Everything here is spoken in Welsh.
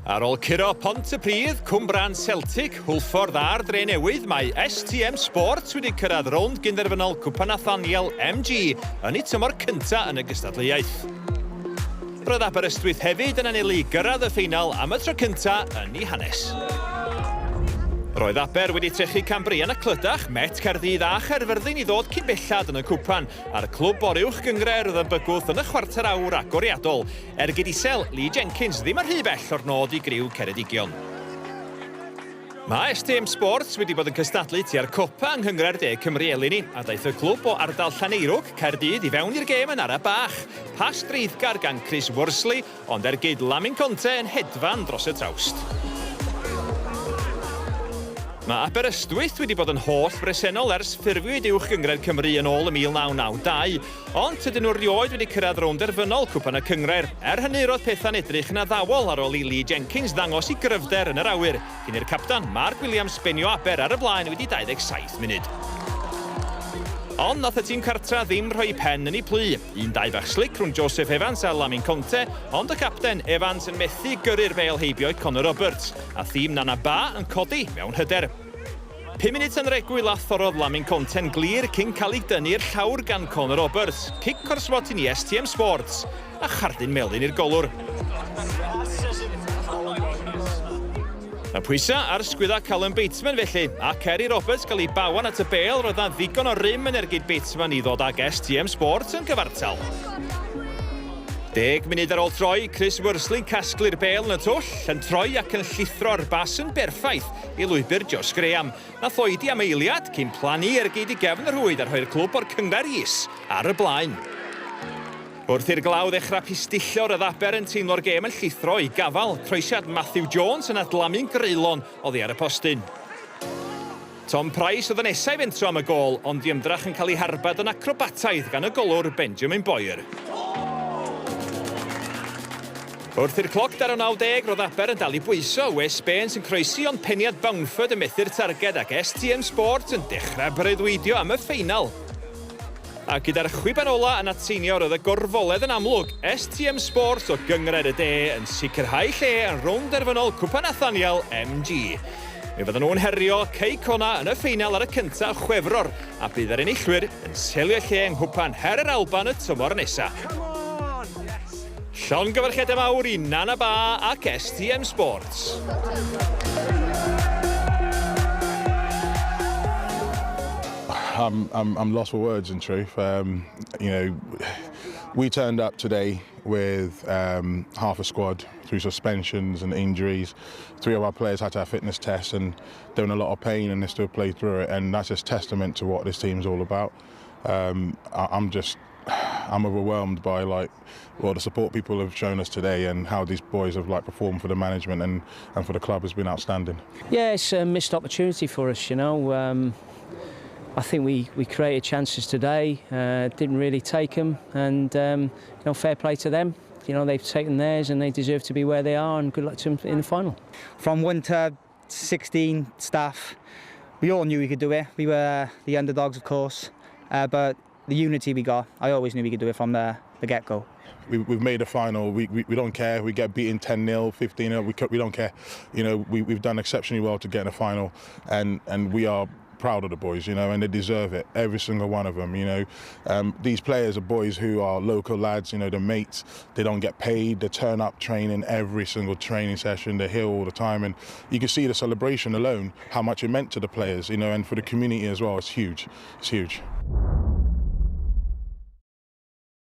Ar ôl curo Pontypridd, Cwmbran Celtic, Hwlffordd a'r Drenewydd, mae STM Sports wedi cyrraedd rownd gynderfynol Cwpan Nathaniel MG yn eu tymor cyntaf yn y gystadleuaeth. Roedd Aberystwyth hefyd yn anelu i gyrraedd y ffeinal am y tro cyntaf yn ei hanes. Roedd Aber wedi trechu Cambrian a Clydach, Met Caerdydd a Chaerfyrddin i ddod cyn bellad yn y cwpan, a'r clwb o'r uwch gynghrair oedd yn bygwth yn y chwarter awr agoriadol. Ergyd isel, Lee Jenkins ddim yn rhy bell o'r nod i griw Ceredigion. Mae STM Sports wedi bod yn cystadlu tua'r copa yng Nghynghrair De Cymru eleni, a daeth y clwb o ardal Llaneirwg, Caerdydd i fewn i'r gêm yn ara bach. Pas dreiddgar gan Chris Worsley, ond ergyd Lamin Conte yn hedfan dros y trawst. Mae Aberystwyth wedi bod yn holl bresennol ers ffurfiwyd Uwch Gynghrair Cymru yn ôl ym 1992, Ond tydyn nhw rioed wedi cyrraedd rownd derfynol Cwpan y Cynghrair. Er hynny, roedd pethau'n edrych yn addawol ar ôl i Lee Jenkins ddangos ei gryfder yn yr awyr, cyn i'r capten, Mark Williams, benio Aber ar y blaen wedi 27 munud. Ond nath y tîm cartra ddim rhoi pen yn ei plu. Un dau bach slic rhwng Joseph Evans a Lamin Conte, ond y capten, Evans, yn methu gyrru'r bêl heibio i Connor Roberts, a thîm Nana Ba yn codi mewn hyder. Pum munud tan yr egwyl a thorrodd Lamin Conte'n glir cyn cael ei dynnu i'r llawr gan Connor Roberts. Cic o'r smotyn i STM Sports a chardyn melyn i'r golwr. Y pwysau ar sgwydda Callum Bateman felly, ac er i Roberts gael ei bawan at y bêl roedd 'na ddigon o rym yn ergyd Bateman i ddod ag STM Sports yn gyfartal. Deg munud ar ôl troi, Chris Worsley'n casglu'r bêl yn y twll, yn troi ac yn llithro'r bas yn berffaith i lwybr Josh Graham. Nath oedi am eiliad cyn plannu ergyd i gefn y rhwyd a rhoi'r clwb o'r Cynghrair Is ar y blaen. Wrth i'r glaw ddechrau pistillo roedd Aber yn teimlo'r gêm yn llithro i gafael, croesiad Matthew Jones yn adlamu'n greulon oddi ar y postyn. Tom Price oedd y nesaf i fentro am y gôl, ond i ymdrech yn cael ei harbed yn acrobataidd gan y golwr Benjamin Boyer. Wrth i'r cloc daro 90, roedd Aber yn dal i bwyso, Wes Baines yn croesi ond peniad Bownford yn methu'r targed ac STM Sports yn dechrau breuddwydio am y ffeinal. A gyda'r chwiban ola yn atseinio roedd y gorfoledd yn amlwg, STM Sports o Gynghrair y De yn sicrhau lle yn rownd derfynol Cwpan Nathaniel MG. Mi fyddan nhw'n herio Cei Connah yn y ffeinal ar y cyntaf Chwefror a bydd yr enillwyr yn selio lle yng Nghwpan Her yr Alban y tymor nesa. Llongyfarchiadau mawr i Nana Ba ac STM Sports. I'm, I'm, I'm lost for words in truth. Um, you know, we turned up today with um, half a squad through suspensions and injuries. Three of our players had to have fitness tests and they're in a lot of pain and they still played through it. And that's just testament to what this team's all about. Um, I, I'm just I'm overwhelmed by like well the support people have shown us today and how these boys have like performed for the management and, and for the club has been outstanding. Yeah, it's a missed opportunity for us, you know. Um, I think we, we created chances today, uh, didn't really take them, and um, you know, fair play to them. You know, they've taken theirs and they deserve to be where they are, and good luck to them in the final. From 1 to 16 staff, we all knew we could do it. We were the underdogs, of course, uh, but the unity we got, I always knew we could do it from the, the get-go. We, we've made a final. We, we, we don't care. We get beaten 10-0, 15-0. We, we don't care. You know, we, we've done exceptionally well to get in a final, and, and we are proud of the boys, you know, and they deserve it, every single one of them, you know. Um, these players are boys who are local lads, you know, they're mates, they don't get paid, they turn up training every single training session, they're here all the time, and you can see the celebration alone, how much it meant to the players, you know, and for the community as well, it's huge, it's huge.